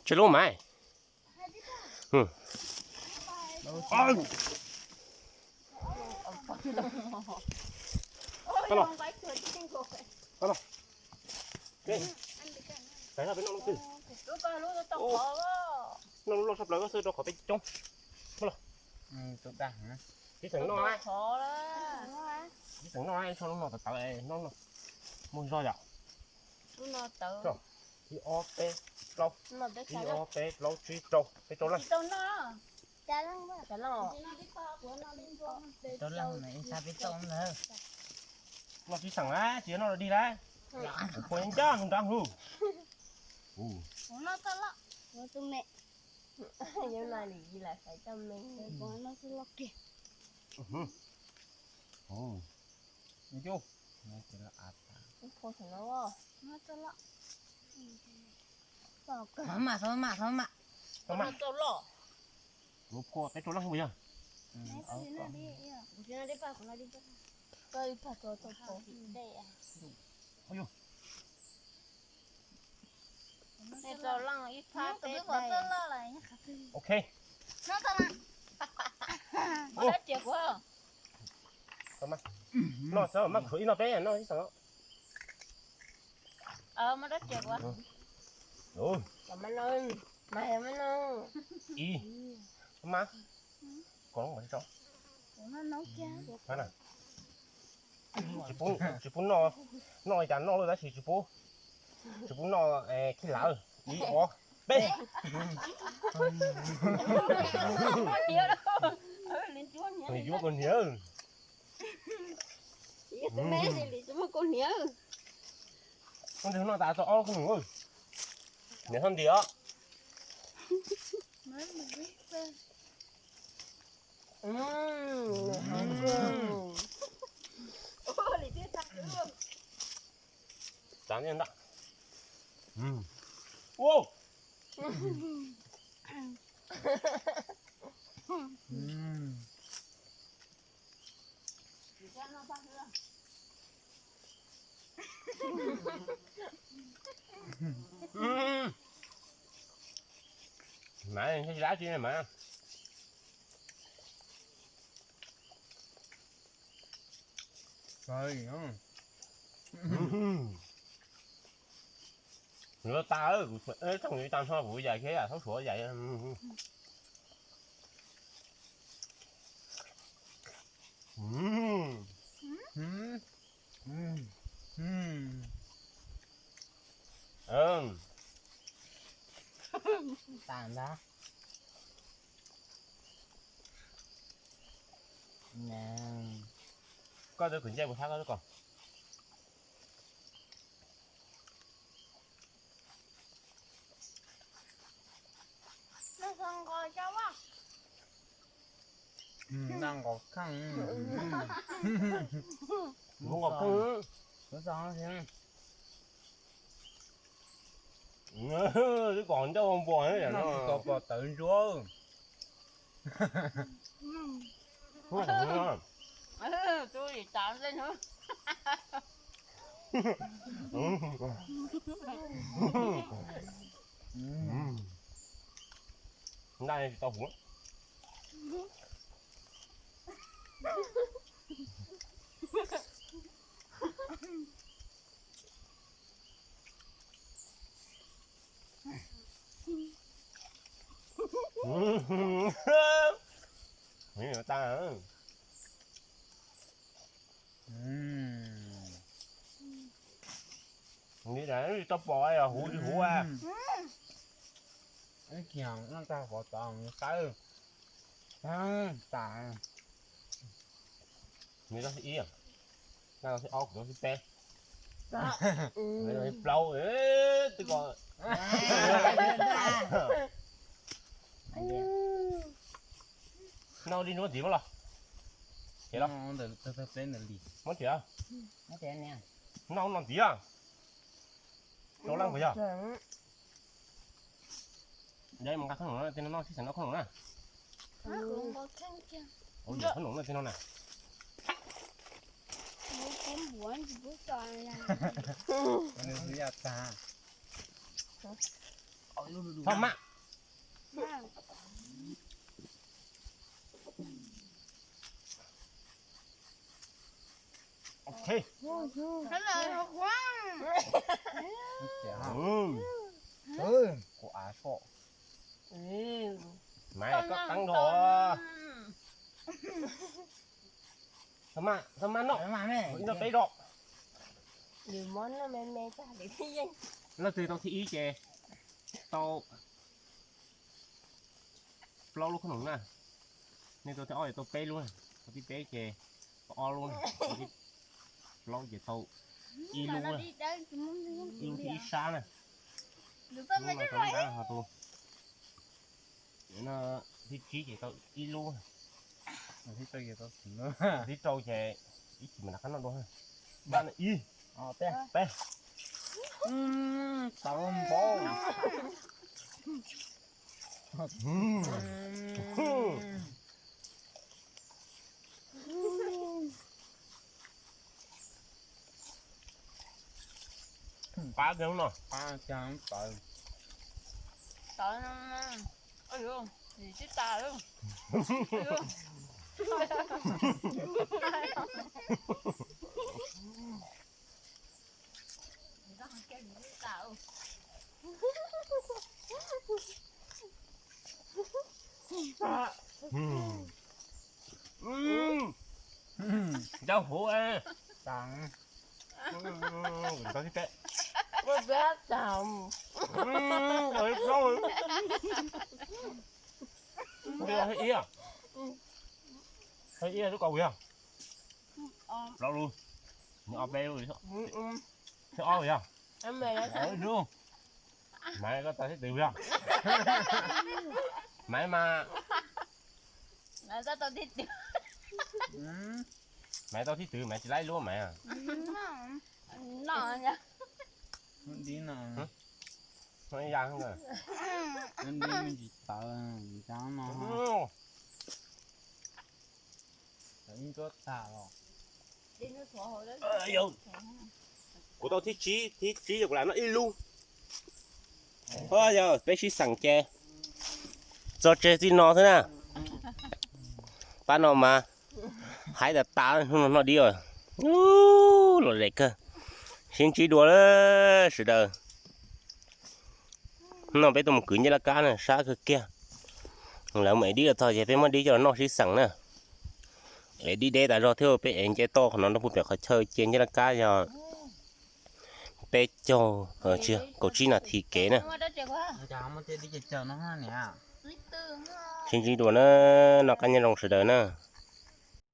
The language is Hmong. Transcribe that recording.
Tsw lub mas. Tau los. Tau los. Peb noj lub twg? Noj lub loj tshaj plaws xwb rau qhov peb coob. Tau los. Ib xeem noj, ib xeem noj, noj lub no tawv tawv, noj no. Muaj zog yom. Ib ob peb plaub, ib ob peb plaub tsib rau, peb rau leej. Rau leej, ib sab peb rau leej. Noj tsis xeem na, tsis noj los dig lawm. Kuv pua ncaj nrab hlu. Kuv pua peb rau leej yog. Ok. Noj xwb, maj khuv ib no peb noj ib xeem. Ib, maj, kom tso. Tsis pub, tsis pub noj, noj li cas noj lawm tab sis tsis pub, tsis pub noj khib lawm. Ib ob peb. Nws yuav kua hniav. Noj tas tau ob lub kua hniav. Niam thoj nti os. Tsav ntej ntag. Ua. Mas tsis dab tsi mas. Nws tas, kuv tsoom nws tas no kuv yam kiag yam thaub suav yam. Tas ntag. Koj twb khwv ncej puas thab koj twb ko. Nqos kheej. Nqos kheej. Twb kom ncauj npua no. Tsis tau pom tawv ntsuab. Ntaj tsis tau huv. Tag. Tsis tau pom huv tsis huv. Ib kiag noj tag pov tod qawb tas. Nws tau thib ib, noj tau thib ob, kuv tau thib peb, kuv tau thib plaub, twb ko. Noj li ntsuab ntxiv mas los. Ces los. Muab tias noj noj ntxiv. Rau leej puas yog? Yog mas nqa khoom no, tej no noj sib xeem noj khoom no na. Khoom no na tej no na. Nws xwb yog tag. Thov maj. Ok. Kuv av so. Maiv koj qeeb dhau. Thov maj, thov maj noj, noj peb zog. Leej twg tau thib ib ces tau plaub lub khob noom na. Nej tau thib ob ces tau peb lub na, tau thib peb ces tau ob lub na, tau thib plaub ces tau ib lub na, ib lub thib ib sab na. Lub no tau ib nrab ho tus, no thib tsib ces tau ib lub, thib rau ces ib chim mam rov qab noj dua. Peb, peb. Tawv npaum. Qab thiab no. Qab thiab tawv. Tawv no, ua yuav, nim twb tas lawm. Rau hauv. Ib, ib lub kaus yog plaub lub, ob peb lub, thib ob yog. Maiv, koj tau thib twg yog? Maiv mas, Maiv tau thib twg, Maiv tsis laib lub Maiv. Noj ib yam. Tsis tawv, no ib ncuab tag los. Kuv tau thib tsib, thib tsib yog kuv lam noj ib lub. Yog peb sib xeem ces txog tseg txij no xwb na. Pab no mas haib tas tas, hnub no noj dib os. Lom zem kawg. Sib ntsib dua sawv daws. Hnub no peb tuaj mus kwv ncej laj kab na, sab kawg kiag. Lawv mus ev dib los txog ces peb muab dib coj los noj sib xeem na. Ev dib deb tas zog thiab, peb ev nce toj qhov no rau puag pem qhov chaw ce ncej laj kab yog peb caug, tsis, kaum tsib nas this kev na. Sib ntsib dua na, noj qab nyob zoo sawv daws na.